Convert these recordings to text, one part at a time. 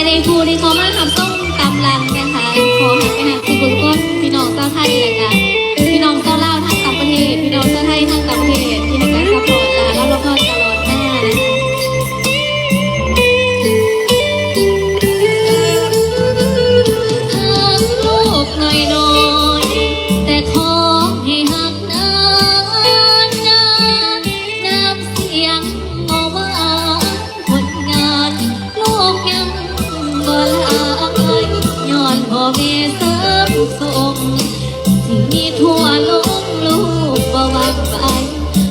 ໃຫ້ຜູ້ທີ່ເຂົ້າມາຮັບຊົມຕາມຫຼັງນະຄະ ຂໍໃຫ້ໄປຮັກທຸກຄົນ ພີ່ນ້ອງຊາວໄທ ແລະກະພີ່ນ້ອງຊາວລາວທາງຕ່າງປະເທດ ພີ່ນ້ອງຊາວໄທທາງຕ່າງປະເທດ ທີ່ໃຫ້ການຊັບພອດ ແລະຮັບລະຄອນຕະຫຼອດມານະຄະ. ຮັກລູກນ້ອຍໆ ແຕ່ຂໍໃຫ້ຮັກນານໆ ນ້ຳສຽງບໍ່ຫວານ ຜົນງານລູກຍັງບໍ່ຫຼາຍ ຍ້ອນພໍ່ແມ່ເສີມສົ່ງ ທີ່ມີທົ່ວໂລກລູກບໍ່ຫວັ່ນໄຫວ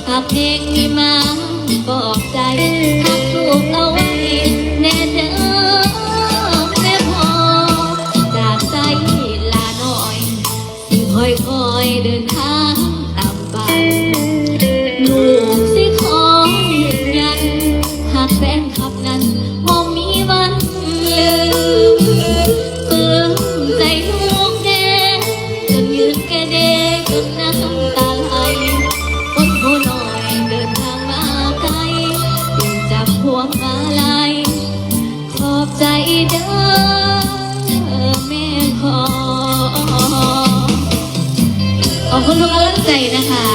ຫາກເພງມີມາປອບໃຈ ຮັກລູກເອົາໄວ້ແນ່ເດີແມ່ພໍ່ ຈາກໃຈຫຼ້ານ້ອຍ ຊິຄ່ອຍໆເດີນທາງຕາມໄປ ລູກຊິຂໍຢືນຢັນ ຫາກແຟນຄັບນັ້ນບໍ່ມີວັນລືມ ປຶ້ມໃຈລູກແດ່ ຈົນຢືນກະເດ ຈົນນ້ຳຕາໄຫຼ ຄົນຜູ້ນ້ອຍເດີນທາງມາໄກ ຈຶ່ງຈັບພວງມາໄລ ຂອບໃຈເດີແມ່ຂໍ ຂອບຄຸນທຸກກຳລັງໃຈນະຄະ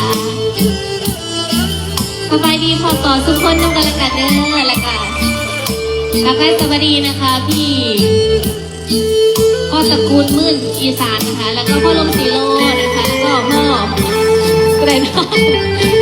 ສະບາຍດີພໍ່ຕໍ່ທຸກຄົນນຳກັນລະກັນເດີ ແລ້ວກະທັກທາຍສະບາຍດີນະຄະ ພີ່ ພໍ່ຕະກູນໝື່ນອີສານນະຄະ ແລ້ວກໍພໍ່ລົງສີໂລນະຄະ ແລ້ວກໍພໍ່ ຜູ້ໃດເນາະ